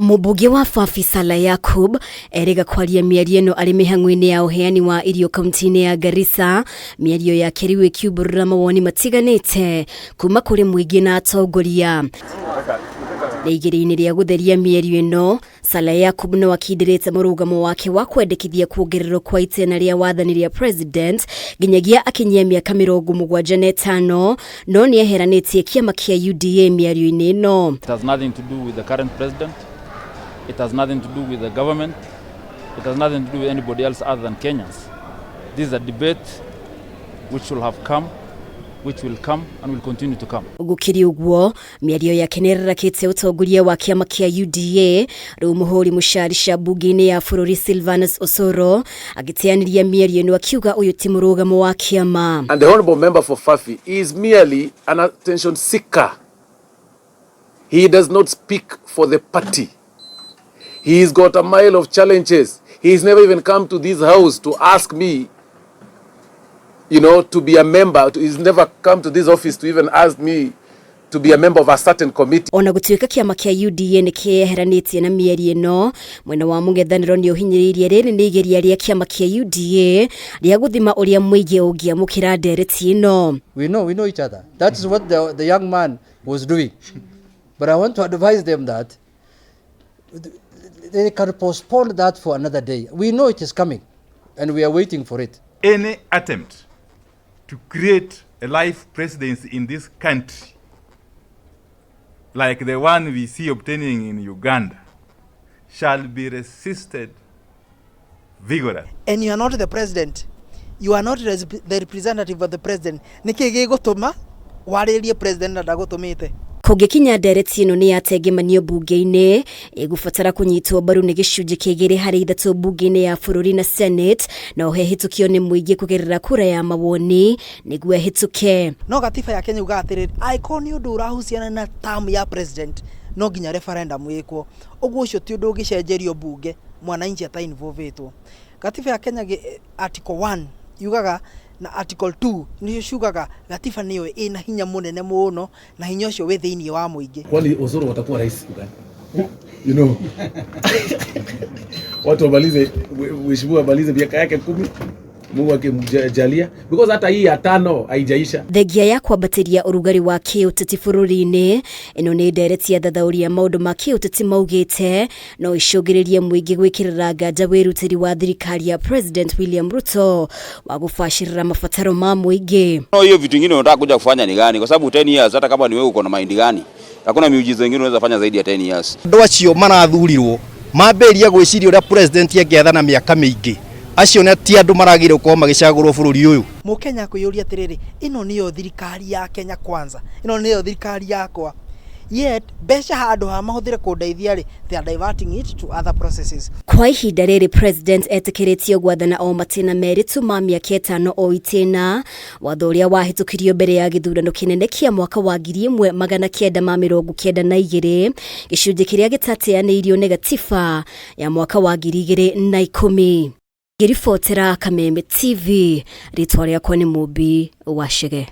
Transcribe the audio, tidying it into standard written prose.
Mũmbunge wa Fafi Salah Yakub erĩga kwaria mĩario ĩno arĩ mĩhang'o-inĩ ya ũheani wa irio kaunti-inĩ ya Garissa. Mĩario yake rĩu ĩkiumbũrũra mawoni matiganĩte kuma kũrĩ mũingĩ na atongoria. Na igeria-inĩ rĩa gũtheria mĩario ĩno, Salah Yakub no akindĩrĩte mũrũgamo wake wa kwendekithia kuongererwo kwa itĩna rĩa wathani rĩa president nginyagia akinyie mĩaka 75, no nĩ eheranĩtie kĩama kĩa UDA mĩario-inĩ ĩno. It has nothing to do with the current president. It has nothing to do with the government. It has nothing to do with anybody else other than Kenyans. This is a debate which will have come, which will come and will continue to come. Gũkĩrĩ ũguo, mĩario yake nĩ ĩrarakĩte ũtongoria wa kĩama kĩa UDA. Rĩu mũhũri mũcarica mbunge-inĩ ya bũrũri Silvanus Osoro agĩteanĩria mĩario ĩno akiuga ũyũ ti mũrũgamo wa kĩama. And the honorable member for Fafi is merely an attention seeker. He does not speak for the party. He's got a mile of challenges. He's never even come to this house to ask me to be a member. He's never come to this office to even ask me to be a member of a certain committee. Ona gũtuĩka kĩama kĩa UDA nĩ kĩeheranĩtie na mĩario ĩno, mwena wa mũng'ethanĩro nĩ ũhinyĩrĩirie rĩrĩ nĩ igeria rĩa kĩama kĩa UDA rĩa gũthima ũrĩa mũingĩ ũngĩamũkĩra ndereti ĩno. We know each other. That is what the young man was doing. But I want to advise them that they can postpone that for another day. We know it is coming, and we are waiting for it. Any attempt to create a life presidency in this country, like the one we see obtaining in Uganda, shall be resisted vigorously. And you are not the president, you are not the representative of the president. Nĩkĩ gĩgũtũma warĩrie president na ndagũtũmĩte? Kũngĩkinya ndereti ĩno nĩ yatengemanio mbunge-inĩ, ĩgũbatara kũnyitwo mbaru nĩ gĩcunjĩ kĩa 2 harĩ 3 mbunge-inĩ ya bũrũri na Senate, na oho ĩhĩtũkio nĩ mũingĩ kũgerera kura ya mawoni nĩguo ĩhĩtũke. No gatiba ya Kenya ugaga atĩrĩrĩ, angĩkorwo nĩ ũndũ ũrahuciana na term ya president, no nginya referendum ĩkwo. Ũguo ũcio ti ũndũ ũngĩcenjerio mbunge mwananchi ata-involvĩtwo. Gatiba ya Kenya article 1 yugaga na article 2 nĩcio ciugaga gatiba nĩyo ĩna hinya mũnene mũno, na hinya ũcio wĩ thĩinĩ wa mũingĩ. Kwani Osoro watakuwa rais siku gani? Watu wamalize, mheshimiwa amalize miaka yake 10, Mungu akimjalia, because hata hii ya tano haijaisha. Thengia ya kwambatĩria ũrugarĩ wa kĩũteti bũrũri-inĩ, ĩno nĩ ndereti ya thathaũri ya maũndũ ma kĩũteti maugĩte no icũngĩrĩrie mũingĩ gwĩkĩrĩra nganja wĩrutĩri wa thirikari ya President William Ruto wa gũbacĩrĩra mabataro ma mũingĩ. No, hiyo vitu vingine unataka kuja kufanya ni gani? Kwa sababu 10 years, hata kama ni wewe uko na mind gani, hakuna miujiza ingine unaweza fanya zaidi ya 10 years. Andũ acio marathurirwo mambĩrĩria gwĩciria ũrĩa president angĩathana mĩaka mĩingĩ, acio nĩ ti andũ maragĩrĩire gũkorwo magĩcagũrwo bũrũri ũyũ. Mũkenya kwĩyũria atĩrĩrĩ, ĩno nĩyo thirikari ya Kenya Kwanza, ĩno nĩyo thirikari yakwa? Yet mbeca handũ ha mahũthĩre kũndeithia rĩ, they are diverting it to other processes. Kwa ihinda rĩrĩ, president etĩkĩrĩtio gwathana o matĩna 2 tu ma mĩaka 5 o itĩna, watho ũrĩa wahĩtũkirio mbere ya gĩthurano kĩnene kĩa mwaka wa 1992, gĩcunjĩ kĩrĩa gĩtateanĩirio nĩ gatiba ya mwaka wa 2010. Ngĩribotera Kameme TV, rĩtwa rĩakwa nĩ Mũmbi wa Chege.